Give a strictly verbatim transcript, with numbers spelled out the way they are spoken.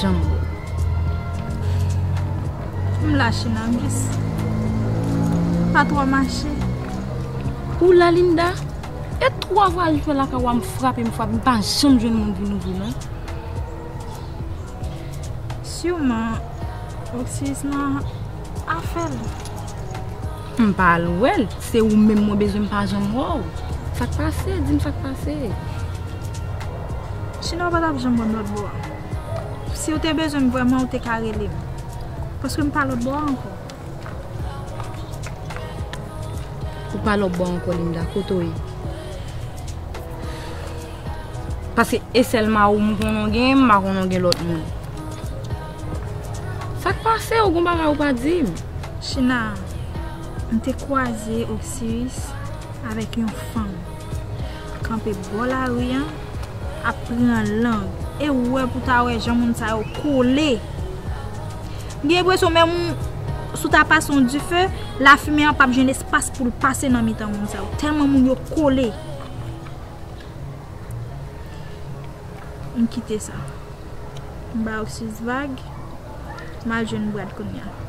Janm wè w. M la, China, m jis pa twò mache. Ou la, Linda? E twa vwa l fè lakay ou a, m frape, m frape, m pa janm jwenn moun vin ouvri, non. Siman, Oksiris nan afè l. M pa al wè l, se ou menm mwen bezwen, m pa janm wè w. Sa k pase? Di m sa k pase. China, ou pa t ap janm wè m lòt bò a. Si w te bezwen m vrèman, ou te ka rele m. Paske m pa lòt bò a ankò. Ou pa lòt bò ankò, Linda, kote w ye? Paske e sèlman ou m konnen w gen, m pa konnen w gen lòt moun. Sa k pase? Ou gon bagay ou pa di m? China, m te kwaze Oksiris avèk yon fanm kanpe bò lari an, ap pran lang. E ou wè pou ta wè jan moun sa yo kole. M gen enpresyon menm ou, si w ta pase yon dife, lafimen an p ap jwenn espas pou l pase nan mitan moun sa yo. Tèlman moun yo kole. M kite sa. M ba Oksiris vag. M al jwenn Brad kounye a.